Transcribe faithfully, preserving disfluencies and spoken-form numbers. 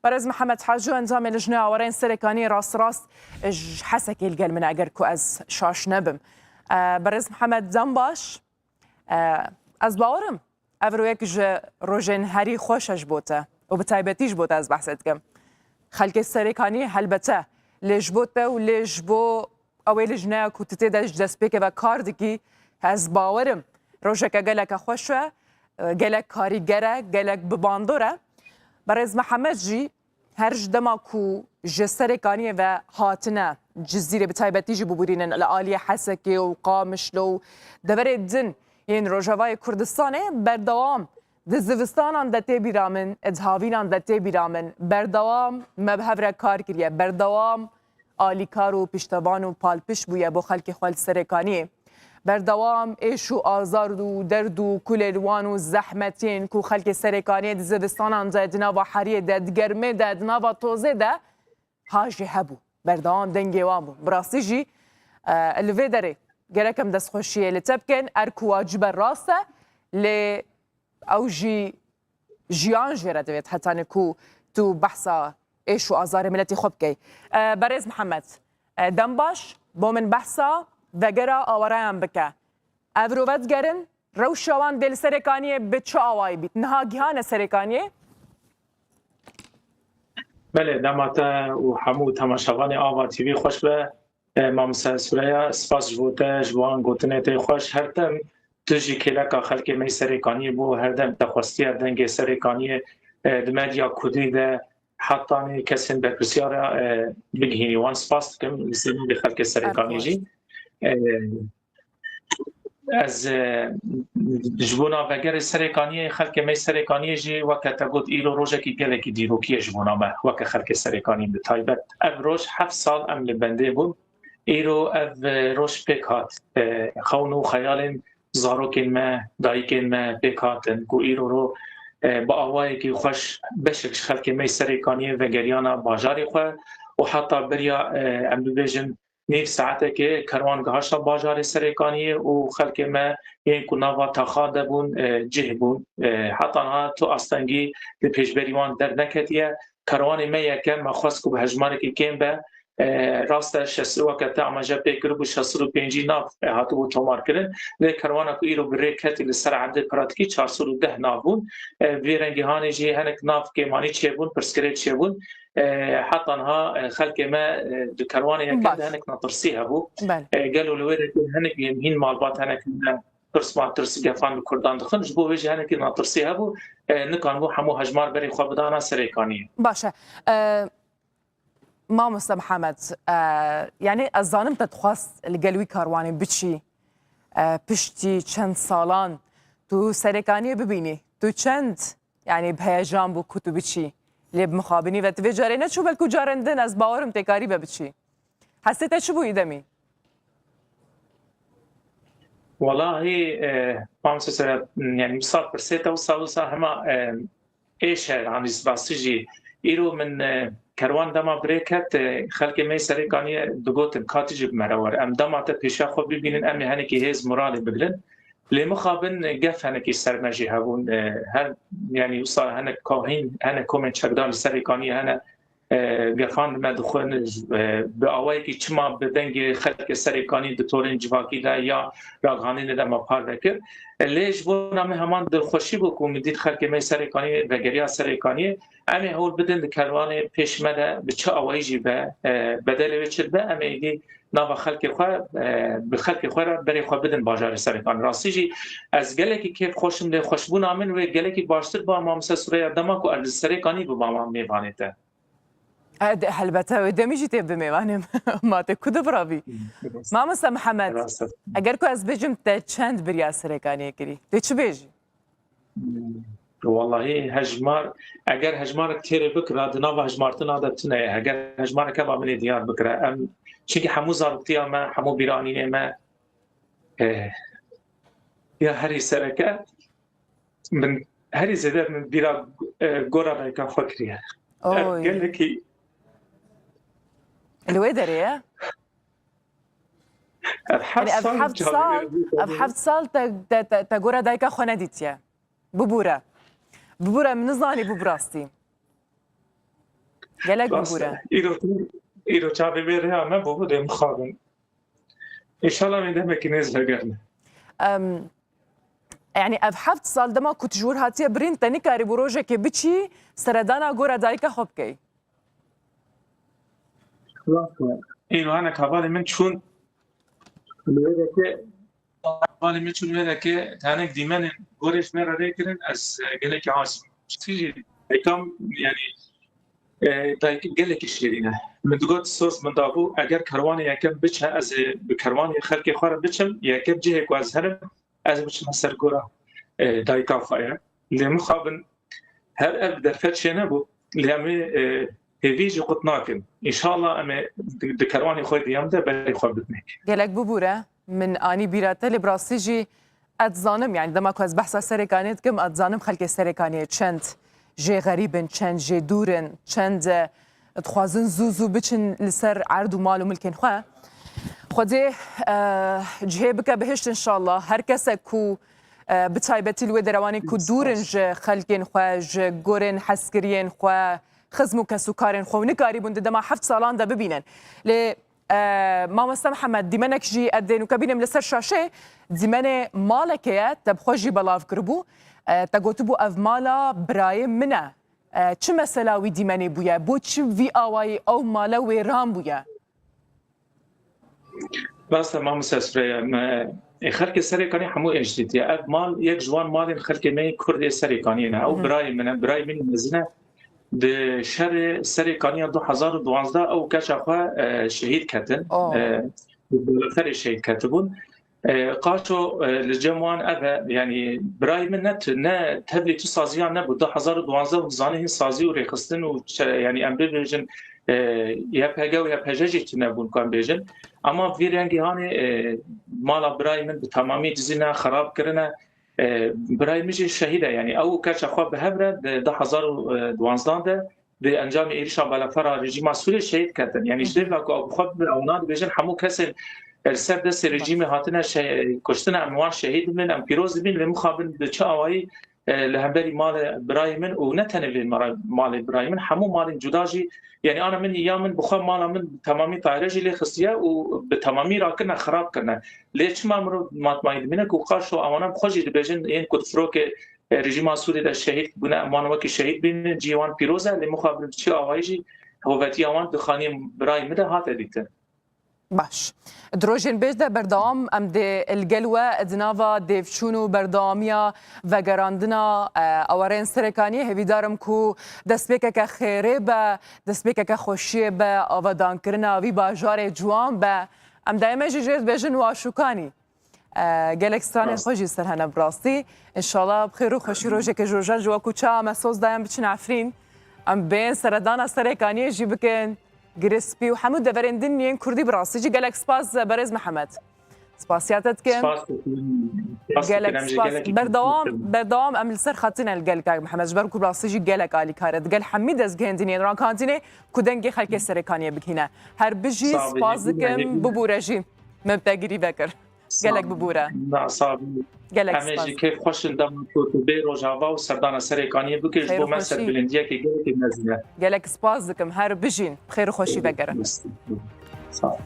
Berêz Mihemed Hacî, endamê Lijneya Awareyên Serêkaniyê, rast rast ji Hesekê li gel min e, eger ku ez şaş nebim. E, Berêz Mihemed, dem baş. E, ez bawer im, ev rojek ji rojên herî xweş e ji bo te û bi taybetî ji bo te ez behse dikim. Xelkê Serêkaniyê helbete, lê ji bo te û lê ji bo ew ê lijneya ku tu tê de ji destpêkê ve kar dikî, ez bawer im rojeke geleke xweş e, gelek karîger e, gelek bi bandor e. Berêz Mihemed jî her ji dema ku ji Serêkaniyê ve hatine Cizîrê, bi taybetî jî bibûrînin li aliyê Hesekê û Qamişlo û deverê din yên Rojavayê Kurdistanê, berdewam di zivistanan de tê bîra min, di havînan de tê bîra min, berdewam me bi hev re kar kiriye, berdewam alîkar û piştevan û palpişt bûye bo xelkê xwe li Serêkaniyê. Berdewam êş û azar û derd û kulê li wan û zehmetên ku xelkê Serêkaniyê di zivistanan de, di nava heriyê de, di germê de, di nava tozê de ha jî hebû. Berdewam dengê wan bû. Bi rastî jî, e, li vê derê gerek em destxweşiyê li te bikin. Erk û wacibe rast e, lê ew jî jiyan jê re divêt hetanî ku tu behsa êş û azarê miletî xwe bikey. E, Berêz Mihemed, e, dem baş, bo min behsa vegera awarayan bike. Ev rove digerin, rewşa wan dê li Serêkaniyê bi çi awayî bît? Niha gihane Serêkaniyê? Belê, dema te û hemû temaşevanê Ava T V xweş be. E, Mamoste Sureya, spas ji bo te, ji bo an gotinê te xweş. Her tim tu jî kêleka xelkê me yê Serêkaniyê bû, her dem te xwestiye dengê Serêkaniyê, e, di medya kurdî de hetanî kesên berpirsiyara, e, bigihînî. Wan spas dikim, li ser dengê xelkê Serêkaniyê jî. E, ez, e, ji bo navegerê Serêkaniyê, xelkê me yê Serêkaniyê jî, weke te got, îro rojekî gelekî dîrokî ye ji bona me, weke xelkê Serêkaniyê bi taybet. Ev roj heft sal em li bendê bûn. Îro ev, e, roj pêk hat. E, xewn û xeyalên zarokên me, dayikên me pêk hatin ku îro ro, e, bi awayekî xweş beşek ji xelkê me yê Serêkaniyê vegeriyana bajarê xwe û heta beriya, e, em bibêjin nîv saetekê kerwan gihişta bajarê Serêkaniyê û xelkê me yên ku nava taxa de bûn, e, cih bûn. E, heta niha tu astengî li pêşberî wan derneketiye. Kerwanê me yeke me xwest ku bi hejmarekî kêm be. E, rast e, şeş, weke te amaje pê kiribû, şeş sed û pêncî nav, e, hatibû tomarkirin. Lê kerwana ku îro bi rê ketî li ser erdê pratîkî çar sed û deh nav bûn. E, vê rengî hanê jî hinek nav kêmanî çêbûn, pirsgirêk çêbûn. E, heta niha, e, xelkê me, e, di kerwanê yeke de hinek netirsî hebû. Belê. E, gelo li wê rengî hinek hîn malbat hinek hîn pirs ma tirs gefan bi Kurdan dixin. Ji bo wê jî hinekî netirsî hebû. E, nikanibû hemû hejmar berê xwe bidana Serêkaniyê. Baş e. E, Mamoste Mihemed, e, yanî ez zanim te dixwast li gel wî karwanê biçî. E, piştî çend salan tu Serêkaniyê bibînî. Tu çend, yanî bi heyecan bû ku tu biçî. Lê bi mixabinî ve tu vê carê neçû, belkû carên din ez bawerim tê karî be biçî. Hestê te çi bû îdemî? Welahî, e, Mamoste Sera, yani wisa pirsê te wisa, wisa hema, e, êş e, yani spasî jî. Îro min, e, kerwan dema bi rê ket, e, xelkê me yê Serêkaniyê digotin, ka tu jî bi me re were. Em dema te pêşiya xwe bibînin, em ê hinekî hêz moralê bigirin. Lê mixabin, e, gef hinekî ser me jî hebûn. E, her, yani wisa hinek kahîn, hinek komên çekdar li Serêkaniyê hene, e, gefan me dixwin, e, bi awayekî çima bi dengê xelkê Serêkanî di torên civakî de ya ragihandinê de me parve kir. E, lê ji bona me heman dilxweşî bû ku min dît xelkê me Serêkanî vegeriya Serêkaniyê. Em ê hewl bidin di kerwanê pêş me de bi çi awayî jî be, e, bedelê wê çi dibe, em ê êdî nava xelkê xwe, e, bi xelkê xwe re berê xwe bidin bajarê Serêkanî. Rastî jî ez gelekî kêfxweş im, lê xweşbûna min wê gelekî baştir ba, Mamoste Sureya, dema ku ez li Serêkanî bibama mêvanê te. E, de, helbete, wê demî jî tê bi mêvanê me. Ma tê ku de biravî? Hmm, rast. Mamoste Mihemed, rast e, eger ku ez bêjim te çend biriya Serêkaniyê kirî, tê çi bêjî? Hmm, wellahî hejmar, eger hejmarek têrê bikira, di nava hejmartina de tune ye. Eger hejmarek heba min ê diyar bikira. Em, çimkî hemû zaroktiya me, hemû bîranînê me, e, ya herî sereke, min herî zêde min bîra, e, gora dayika xwe kiriye. Ev Oy. Gelekî Li wê derê ye? Ev heft Yanî ev sal heft çavê sal, wê bû. Ev heft sal te, te, te, te gora dayika xwe nedîtiye. Bibûre. Bibûre, min nizanî bû bi rastî. Gelek bibûre. Îro, îro çavê wê rêya me bû, dê mixabin. Înşallah wê demekî nêz vegerine. Em, yani ev heft sal dema ku tu ji wir hatiye birîn, te nikarîbû rojekê biçî seredana gora dayika xwe bikey? Îro hinek hevalê min çûn li wê rêkê, hevalê min çûn wê rêkê, hinek dîmenên gorê ji me re rê kirin, ez, e, gelekî aciz im. Çi jî dayikam, yani, e, dayik gelekî şêrîn e. Min digot soz min dabû, eger kerwanê yekem biçe, ez ê bi kerwanê xelkê xwe re biçim, yekem cihê ku ez herim, ez ê biçime ser gora, e, dayika xwe ye. Lê mixabin her ev derfet çênebû, lê em ê, e, hêvî jî qut nakin. Înşallah em ê di, di kerwanê xwe diyem de berê xwe bidinê. Gelek bibûre, min anî bîra te, lê bi rastî jî ez dizanim, yani dema ku ez behsa Serêkaniyê dikim, ez dizanim xelkê Serêkaniyê çend jê xerîb in, çend jê dûr in, çend, e, dixwazin zû zû biçin li ser erd û mal û milkên xwe. Xwedê, e, cihê bike bihişt înşallah. Her kesek ku, e, bi taybetî li wê derewanên ku dûr in ji xelkên xwe, ji gorên hezkiriyên xwe, xizm û kesûkarên xwe û nikarîbûn di dema heft salan de bibînin. Lê, e, mamoste Mihemed, dîmenek jî ez dê nûke bînim li ser şaşê, dîmenê malekê ye, te bi xwe jî belav kiribû. E, te gotibû, ev mala birayê min e. E, çi mesela wî dîmenê bûye? Bo çi vî awayî ew male wêran bûye? Rast e, mamoste Süreyya, me, e, xelkê Serêkanî hemû êş dîtiye. Ev mal yek ji wan malên xelkê me yê Kurd ê Serêkaniyê ne. Ew Hı hı. birayê min e, birayê min mezin e. Di şerê Serêkaniya du hezar û duwazdeh ew keça xwe, e, şehîd ketin. Oh. E, Balaferê şehîd ketibûn. E, qaşo, e, li cem wan ev e, yani birayê min ne tu-, ne tevlî tu saziyan nebû. Du hezar û duwazdeh û zanî hin sazî û rêxistin û çe-, yani em bibêjin, e, Y P G û Y P J jî tune bûn, ku em bêjin. Ama vî rengî hanê, e, mala birayê min bi temamî dizîne, xerab kirine. E, birayê min jî şehîd e, yani ew û keça xwe bi hev re di du hezar û duwazdeh de di encamê êrişa balafira rejîma Sûriyê şehîd ketin. Yani ji Hı hı. dêvla ku ew bi xwe bibin, ewana dibêjin hemû kesên li ser destê rejîmê hatine şe-, kuştin, em wan şehîd dibin, em pîroz dibin, lê mixabin bi çi awayî, e, li hemberî malê birayê min û ne tenê vê mara-, malê birayê min, hemû malên cuda jî, yani ana min ya min bi xwe mala min bi temamî tayre jî lê xistiye û bi temamî rakirine, xirab kirine. Lê çima mirov matmayî dimîne ku qaşo ewana bi xwe jî dibêjin, yên ku di firokê e, rejîma Sûriyê de şehîd bûne, em wan wekî şehîd bînin, cihê wan pîroz e, lê mixabin bi çi awayî jî hovetiya wan di xaniyên birayê min de hate dîtin. Baş. Di rojên pêş de berdewam em dê li gel we di nava dêvçûn û berdewamiya vegerandina, e, awareyên Serêkaniyê. Hêvîdar im ku destpêkeke xêrê be, destpêkeke xweşiyê be, avadankirina vî bajarê ciwan be. Em daîme jî jê dibêjin waşûkanî. E, gelek stranên Rast. xwe jî ser hene bi rastî. Înşallah bi xêr û xweşî rojekê ji rojan ji we ku çawa me soz dayan biçin Efrîn. Em bên seredana Serêkaniyê jî bikin. Girispî û hemû deverên din yên Kurdî bi rastî jî. Gelek spas, berêz Mihemed. Spasiya te dikim. Spas dikim. Spas Gelek dikim. Em jî spas. gelekî Berdewam, berdewam em li ser xetî ne li gel kak Mihemed. Ji ber ku bi rastî jî gelek alîkar e. Di gel hemî dezgehên din yên rankandinê ku dengê xelkê Serêkaniyê bigihîne. Her bijî, Sağ ol. spas dikim, bibûre jî. Me bi te girî vekir. Gelek bibûre. Na, sağ ol. Gelek Em ê spas. jî kêf xweş in dema ku tu bê Rojava û serdana Serêkaniyê bikir, ji Xêr bo û me xweşî. serbilindiyekê gelekî mezin e. Gelek spas dikim. Her bijîn. Xêr û xweşî vegerin. Sağ ol.